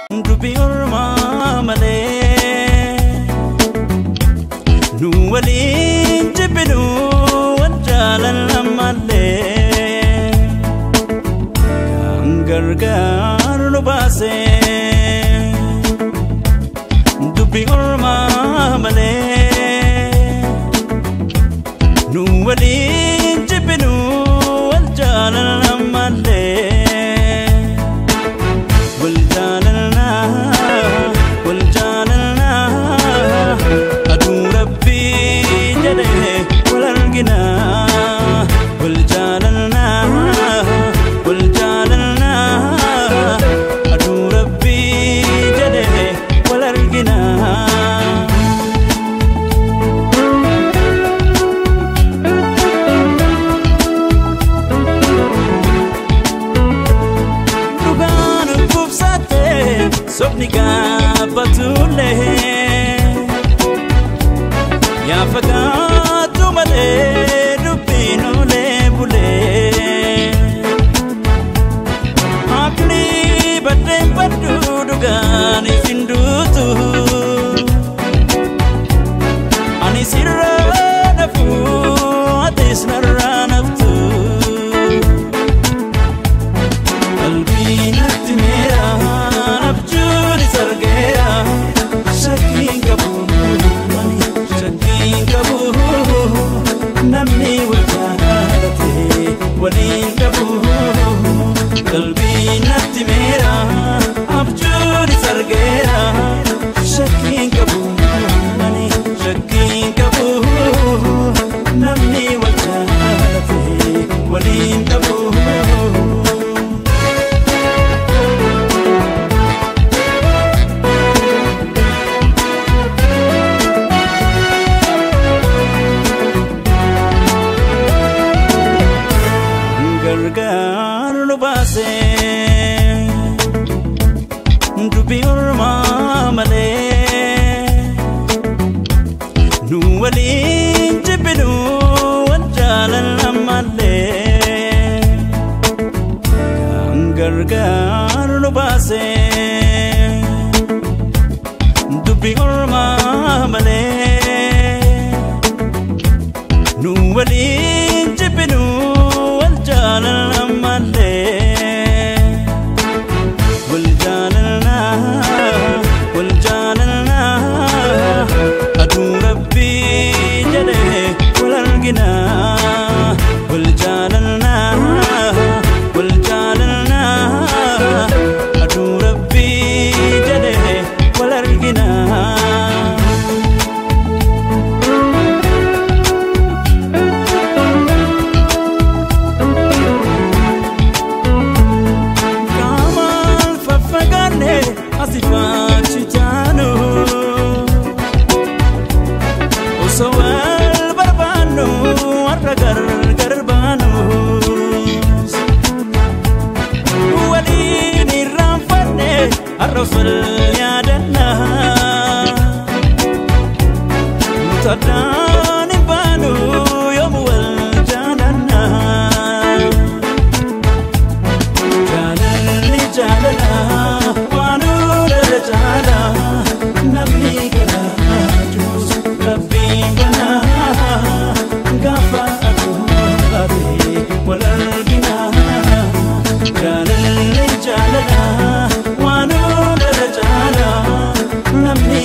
Dubbii ormaa malee nu waliin jibbinu wal jaalanna malee kan gargaar nu baase. Dubbii ormaa malee nu waliin jibbinu wal jaalanna malee. Wal jaalanna, wal jaalanna, aduu Rabbii jedhee wal argina. Wal jaalanna, wal jaalanna, aduu Rabbii jedhee wal argina. Dhugaan kubsatee sobni gaabbatullee yaa fagaatu malee dubbiin olee bulee. Haqni baddeen baddu dhugaan isin duutu. Ani sirraa nafu atis narraa naftu. Qalbii natti meera abjuun isa argeera. Shakkiin qabu shakkiin qabu namni wal jaalate waliin qabu. Qalbii natti meera abjuun isa argeera. Shakkiin qabu shakkiin qabu namni wal jaalate waliin qabu. Gargaar nu baase dubbii ormaa malee nu waliin jibbinu wal jaalanna malee kan gargaar nu baase dubbii ormaa malee nu waliin jibbinu wal jaalanna malee. Wal jaalanna, wal jaalanna, aduu Rabbii jedhee wal argina. Wal jaalanna, wal jaalanna, aduu Rabbii jedhee wal argina. Qaamaan faffagaanne asii achi taanu osoo wal barbaannu har'a gargar baanu waliin irraanfanne har'a osoo wal yaadanna nuti addaan hin baanu yoomu wal jaalanna. Jaalalli jaalala waan hunda jaala namni galaachuus Rabbiin banaa gaafa aduu baatee wal argina. Jaalalli jaalala waan hunda jaala namni